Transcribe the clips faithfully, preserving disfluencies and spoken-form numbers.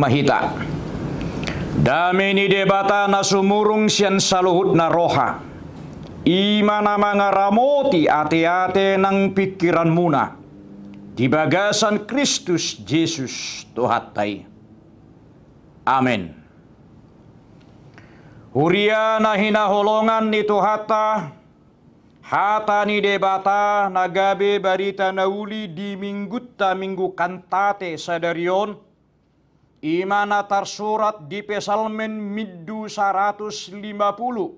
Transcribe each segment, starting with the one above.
ma hita. Dame ni Debata na sumurung sian saluhutna roha, i ma na mangaramoti ateate nang pingkiranmuna di bagasan Kristus Jesus Tuhanta i. Amen. Huria na hinaholongan ni Tuhanta, hata ni Debata na gabe barita na uli di minggunta, Minggu Kantate sadari on, i ma na tarsurat di Psalmen bindu saratus lima pulu,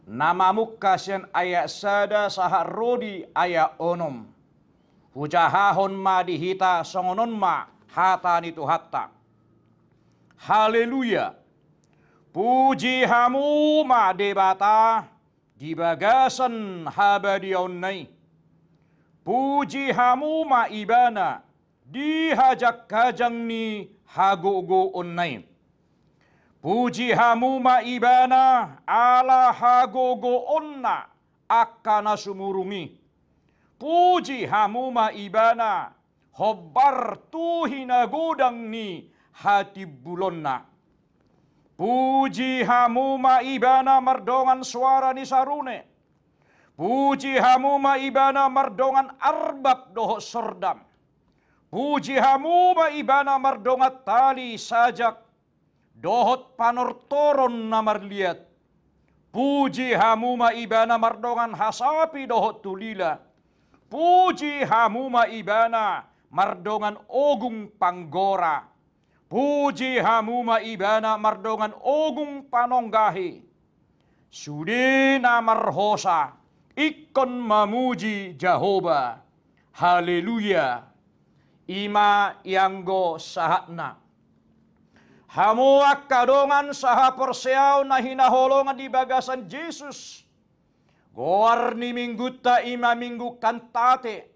na mamungka sian ayat sada sahat ro di ayat onom. Hujahahon ma di hita songon on ma hata ni Tuhanta. Haleluya! Puji hamu ma Debata di bagasan habadiaonna i. Puji hamu ma Ibana di hajangkajang ni hagogoonna i. Puji hamu ma Ibana ala hagogoonna angka na sumurung i. Puji hamu ma Ibana hombar tu hinagodang ni hatimbulonna. Puji hamu ma Ibana mardongan soara ni sarune. Puji hamu ma Ibana mardongan arbab dohot sordam. Puji hamu ma Ibana mardongan tali sajak dohot panortoron na marliat. Puji hamu ma Ibana mardongan hasapi dohot tulila. Puji hamu ma Ibana mardongan ogung panggora. Puji hamu ma Ibana mardongan ogung panonggahi. Sude na marhosa ingkon mamuji Jahowa. Haleluya! I ma ianggo sahatna. Hamu angka dongan sahaporseaon na hinaholongan di bagasan Jesus, goar ni minggunta i ma Minggu Kantate,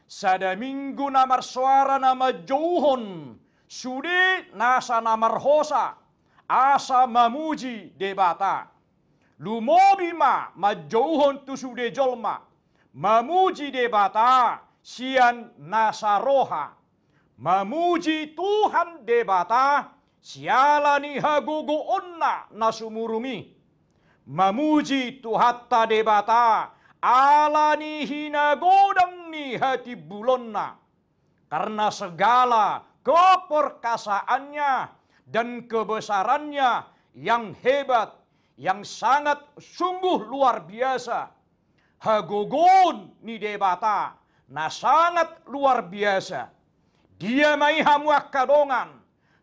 sada minggu na marsoara na manjouhon sude nasa na marhosa asa mamuji Debata. Lumobi ma manjouhon tu sude jolma mamuji Debata sian nasa roha. Mamuji Tuhan Debata siala ni hagogoonna na sumurung i. Mamuji Tuhanta Debata ala ni hinagodang ni hatimbulonna. Karena segala keperkasaannya dan kebesarannya yang hebat, yang sangat sungguh luar biasa. Hagogoon ni Debata na sangat luar biasa. Dia ma i hamu angka dongan?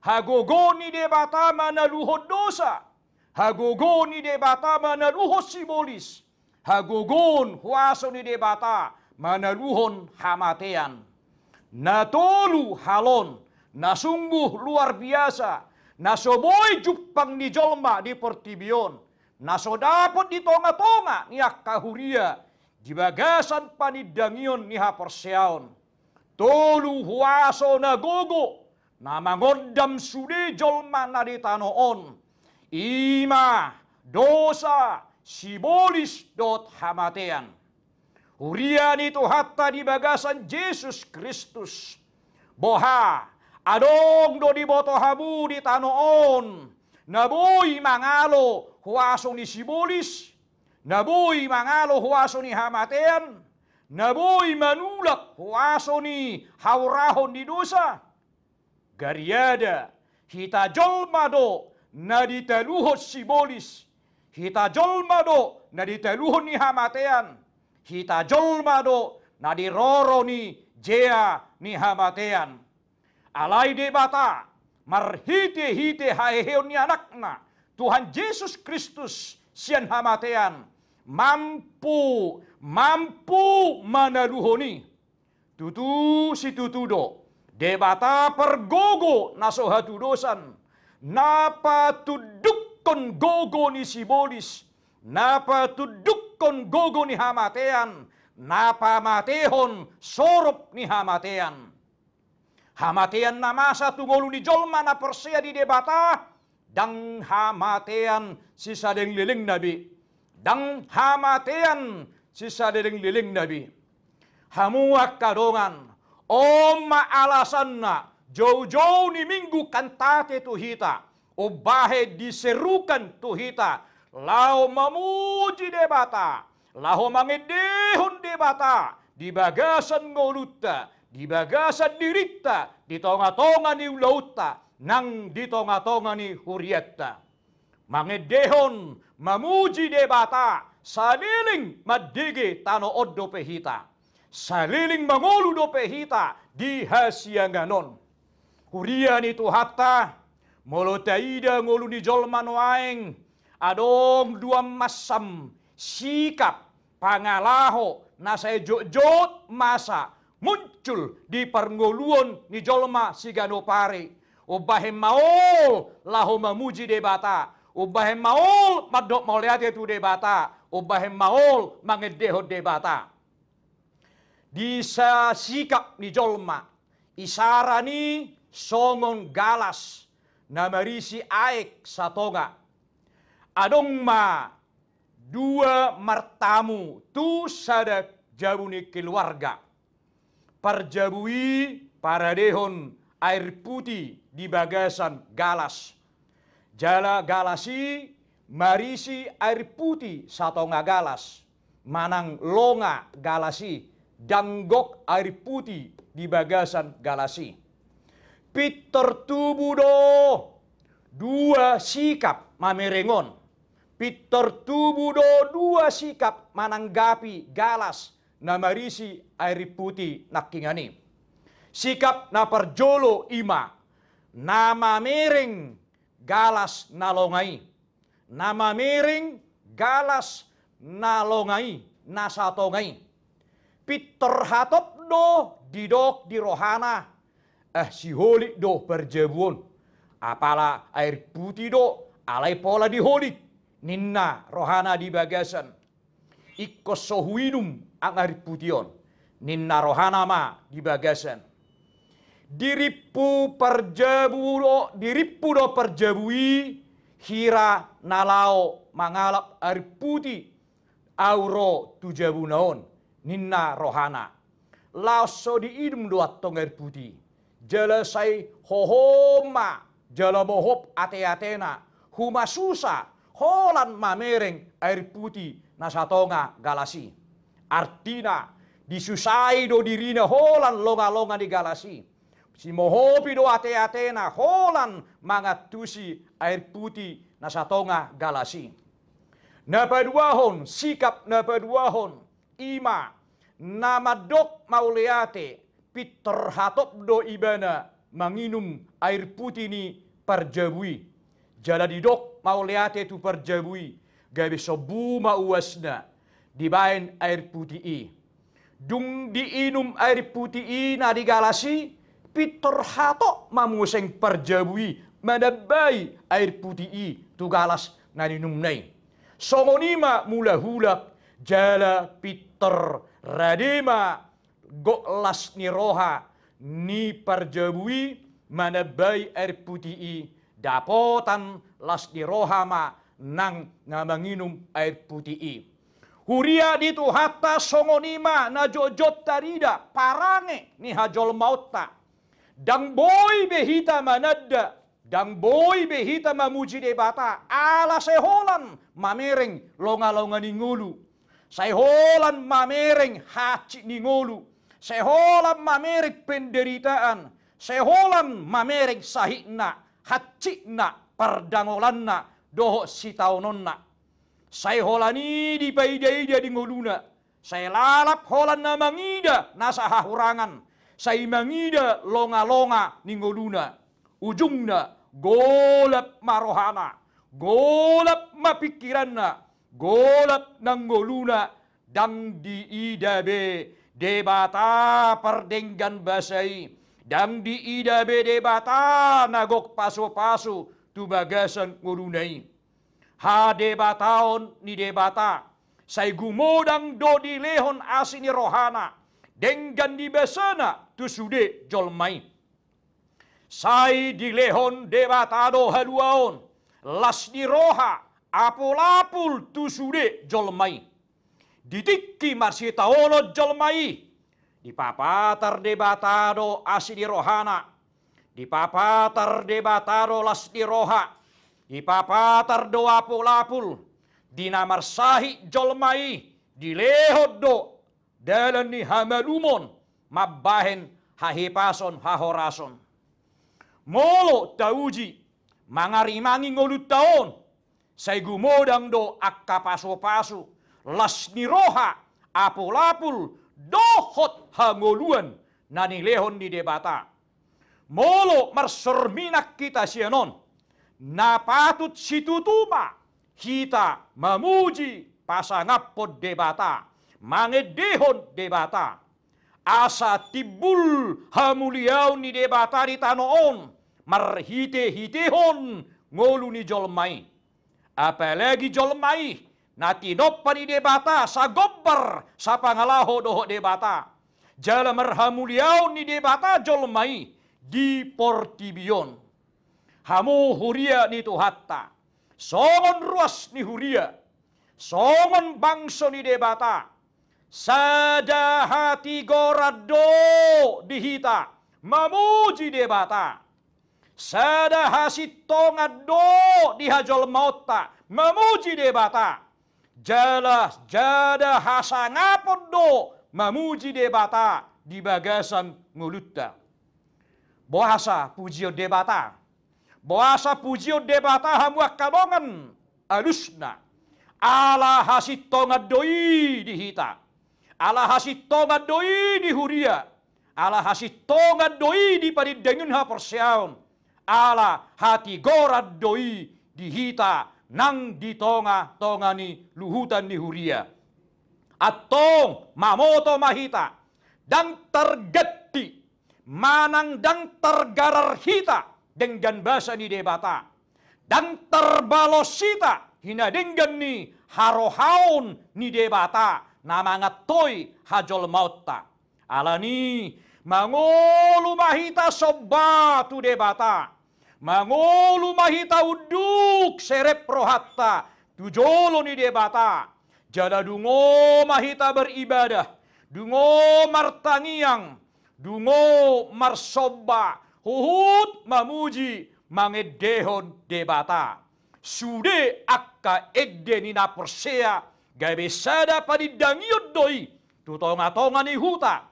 Hagogoon ni Debata manaluhon dosa. Hagogoon ni Debata manaluhon sibolis. Hagogoon huaso ni Debata manaluhon hamatean. Na tolu hal on na sungguh luar biasa, na so boi jumpang ni jolma di portibi on, na so dapot di tongatonga ni angka huria di bagasan panindangion ni haporseaon. Tolu huaso na gogo na mangondam sude jolma na di tano on, i ma dosa, sibolis dohot hamatean. Huria ni Tuhanta di bagasan Jesus Kristus, boha, adong do diboto hamu di tano on na boi mangalo huaso ni sibolis, na boi mangalo huaso ni hamatean, na boi manulak huaso ni haurahon ni dosa? Gariada, hita jolma do na ditaluhon sibolis, hita jolma do na ditaluhon ni hamatean, hita jolma do na diroro ni jea ni hamatean. Alai Debata marhitehite haheheon ni Anakna, Tuhan Jesus Kristus, sian hamatean, mampu, mampu manaluhon i. Tutu situtu do, Debata pargogo na so hatudosan, na patundukkon gogo ni sibolis, na patundukkon gogo ni hamatean, na pamatehon sorop ni hamatean. Hamatean na masa tu ngolu ni jolma na porsea di Debata, ndang hamatean sisaleleng lelengna be. Ndang hamatean sisaleleng lelengna be. Hamu angka dongan, on ma alasanna Joujou ni Minggu Kantate tu hita, umbahen diserukan tu hita, laho mamuji Debata, laho mangendehon Debata di bagasan ngolunta, di bagasan dirinta, di tongatonga ni ulaonta, nang di tongatonga ni hurianta. Mangendehon, mamuji Debata, saleleng mandele tano on dope hita. Saleleng mangolu dope hita di hasiangan on. Huria ni Tuhanta, molo taida ngolu ni jolma nuaeng, adong dua mansam sikap pangalaho na sai jotjot masa muncul di parngoluon ni jolma siganup ari. Umbahen maol laho mamuji Debata, umbahen maol mandok mauliate tu Debata, umbahen maol mangendehon Debata. Di sa-, sikap ni jolma, isarana i songon galas na marisi aek satonga. Adong ma dua martamu tu sada jabu ni keluarga. Parjabu i paradehon air putih di bagasan galas. Jala galas i marisi air putih satonga galas, manang longa galas i, ndang gok air putih di bagasan galas i. Pintor tubu do dua sikap mamereng on. Pintor tubu do dua sikap mananggapi galas na marisi air putih nangkiningan i. Sikap na parjolo i ma, na mamereng galas na longa i. Na mamereng galas na longa i, na satonga i. Pintor hatop do didok di rohana, ah, siholit do parjabu on. Apala air putih do, alai pola diholit, ninna rohana di bagasan. Ingkon so huinum aek air putih on, ninna rohana ma di bagasan. Dirimpu parjabu do, dirimpu do parjabu i, hira na laho mangalap air putih, ahu ro tu jabuna on, ninna rohana. Laos so diinum do antong air putih i. Jala sai hohom ma, jala mohop ateatena, humasusa, holan mamereng air putih na satonga galas i. Artina, disusai do dirina holan longalonga ni galas i. Simohopi do ateatena holan mangantusi air putih na satonga galas i. Na paduahon, sikap na paduahon, i ma, na mandok mauliate, pintor hatop do ibana manginum air putih ni parjabu i. Jala didok mauliate tu parjabu i, gabe sombu ma uasna dibaen air putih i. Dung diinum air putih i na di galas i, pintor hatop ma muse parjabu i manambai air putih i tu galas na niinumna i. Songon i ma mulak-ulak, jala pintor rade ma gok las ni roha ni parjabu i manambai air putih i, dapotan las ni roha ma nang na manginum air putih i. Huria ni Tuhanta, songon i ma na jotjot tarida parange ni hajolmaonta. Ndang boi be hita mananda, ndang boi be hita mamuji Debata, ala sai holan mamereng longalonga ni ngolu. Sai holan mamereng hansit ni ngolu. Sai holan mamereng penderitaan. Sai holan mamereng sahitna, hansitna, pardangolanna, dohot sitaononna. Sai holan i dipaidaida di ngoluna. Sai lalap holan na mangida nasa hahurangan, sai mangida longalonga ni ngoluna. Ujungna, golap ma rohana, golap ma pingkiranna, golap nang ngoluna, ndang diida be Debata pardenggan basa i, ndang diida be Debata na gok pasupasu tu bagasan ngoluna i. Hadebataon ni Debata, sai gumodang do dilehon asi ni rohana, denggan ni basana tu sude jolma i. Sai dilehon Debata do haluaon, las ni roha, apulapul tu sude jolma i. Di tingki marsitaonon jolma i, dipapatar Debata do asi ni rohana, Dipapatar Debata do las ni roha, dipapatar do apulapul, di na marsahit jolma i, dilehon do dalan ni hamalumon mambahen hahipason hahorason. Molo tauji mangarimangi ngolunta on, sai gumodang do angka pasupasu, las ni roha, apulapul, dohot hangoluan na nilehon ni Debata. Molo marsorminang hita sian on, na patut situtu ma hita mamuji pasangaphon Debata, mangendehon Debata. Asa timbul hamuliaon ni Debata di tano on, marhitehitehon ngolu ni jolma i. Apalagi jolma i na tinompa ni Debata, sagombar sapangalaho dohot Debata. Jala marhamuliaon ni Debata jolma i di portibi on. Hamu huria ni Tuhanta, songon ruas ni huria, songon bangso ni Debata, sada hatigoran do di hita mamuji Debata. Sada hasintongan do di hajolmaonta mamuji Debata. Jala sada hasangapon do mamuji Debata di bagasan ngolunta. Boasa pujion Debata? Boasa pujion Debata, hamu angka dongan? Alusna, ala hasintongan do i di hita. Ala hasintongan do i di huria. Ala hasintongan do i di panindangion haporseaon. Ala hatigoran do i di hita nang di tongatonga ni luhutan ni huria. Antong, mamoto ma hita, ndang targanti manang ndang targarar hita denggan basa ni Debata. Ndang tarbalos hita hinadenggan ni harohaon ni Debata na mangantoi hajolmaonta. Alani, mangolu ma hita somba tu Debata. Mangolu ma hita unduk serep rohanta tu jolo ni Debata. Jala dungo ma hita beribadah, dungo martangiang, dungo marsomba, huhut mamuji mangendehon Debata. Sude angka ende ni na porsea, gabe sada panindangion do i tu tongatonga ni huta,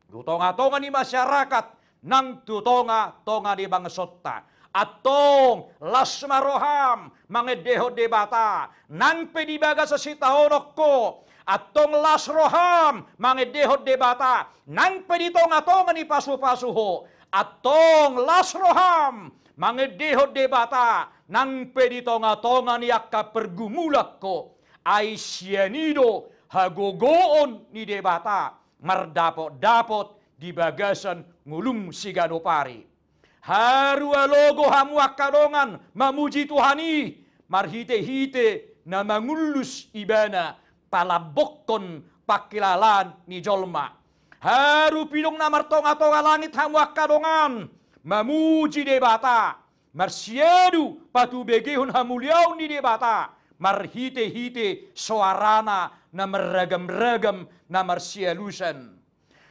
tu tongatonga ni masyarakat, nang tu tongatonga ni bangsonta. Antong las ma roham mangendehon Debata nang pe di bagasan sitaonon ho. Antong las roham mangendehon Debata nang pe di tongatonga ni pasupasu ho. Antong las roham mangendehon Debata nang pe di tongatonga ni angka pergumulan ho. Ai sian i do hagogoon ni Debata mardapotdapot di bagasan ngolum siganup ari. Haru alogo hamu angka dongan mamuji Tuhan i marhitehite na mangullus Ibana, palambokkon pangkilalaan ni jolma. Haru pidong na martongatonga langit hamu angka dongan mamuji Debata, marsiadu patubegehon hamuliaon ni Debata marhitehite soarana na marragamragam na marsialusan.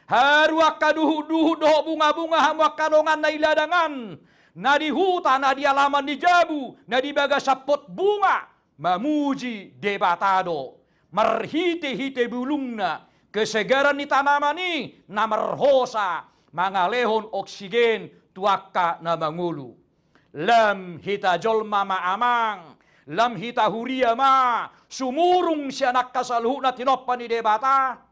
Haru angka duhutduhut dohot bungabunga hamu angka dongan na di ladangan, na di huta, na di alaman ni jabu, na di bagasan pot bunga, mamuji Debata do marhitehite bulungna, kesegaran ni tanaman i na marhosa mangalehon oksigen tu angka na mangolu. Lam hita jolma ma amang, lam hita huria ma sumurung sian angka saluhutna tinompa ni Debata?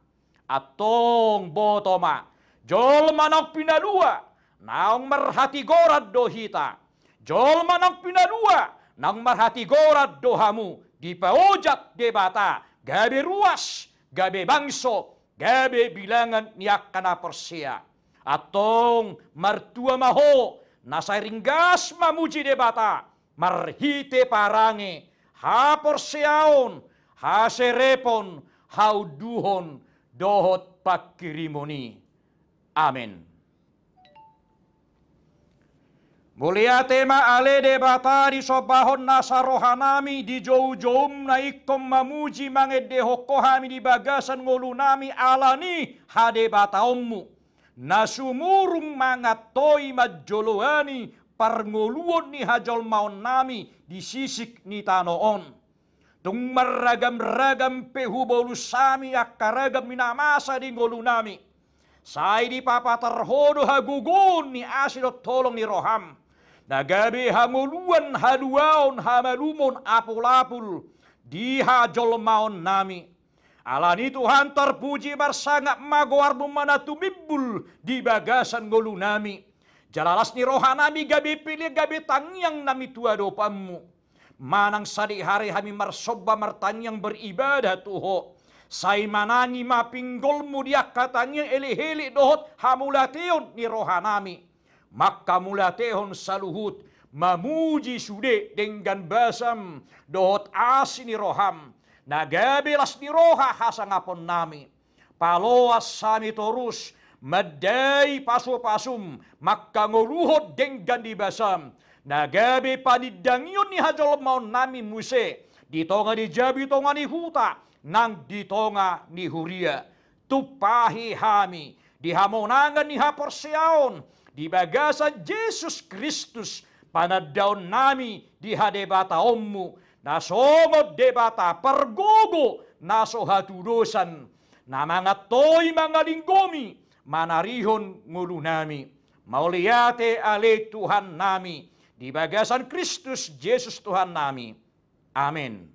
Antong boto ma, jolma naung pinalua naung marhatigoran do hita. Jolma naung pinalua naung marhatigoran do hamu, dipaojak Debata gabe ruas, gabe bangso, gabe bilangan ni angka na porsea. Antong martua ma ho na sai ringgas mamuji Debata marhite parange, haporseaon, haserepon, haunduhon dohot pangkirimon i. Amen. Mauliate ma ale Debata di sombahon nasa rohanami, di joujoum na ingkon mamuji mangendehon ho hami di bagasan ngolunami ala ni hadebataonmu. na sumurung mangantoi manjoloani parngoluon ni hajolmaonnami di sisik ni tano on. Tung marragam-ragam pe hubolus hami angka ragam ni na masa di ngolunami, sai dipapatar Ho do hagogoon ni asi dohot holong ni roham, na gabe hangoluan, haluaon, hamalumon, apul-apul di hajolmaonnami. Alani Tuhan, tarpuji marsangap ma goarmu, ma na tumimbul di bagasan ngolunami. Jala las ni rohanami gabe pelean, gabe tangiangnami tu adopanmu. Manang sadihari hami marsomba martangiang beribadah tu Ho, sai manangi ma pinggolmu di angka tangiang, elek-elek dohot hamauliateon ni rohanami. Manghamauliatehon saluhut, mamuji sude denggan basam dohot asi ni roham, na gabe las ni roha hasangaponnami. Paloas hami torus mandai pasu-pasum, manghangoluhon denggan ni basam, na gabe panindangion ni hajolmaonnami muse di tonga ni jabu, di tonga ni huta, nang di tonga ni huria. Tumpahi hami di hamonangan ni haporseaon di bagasan Jesus Kristus, panandaonnami di hadebataonmu, na songon Debata pargogo na so hatudosan, na mangantoi, mangalinggomi, manarihon ngolunami. Mauliate ale Tuhannami, di bagasan Kristus Jesus Tuhannami. Amen.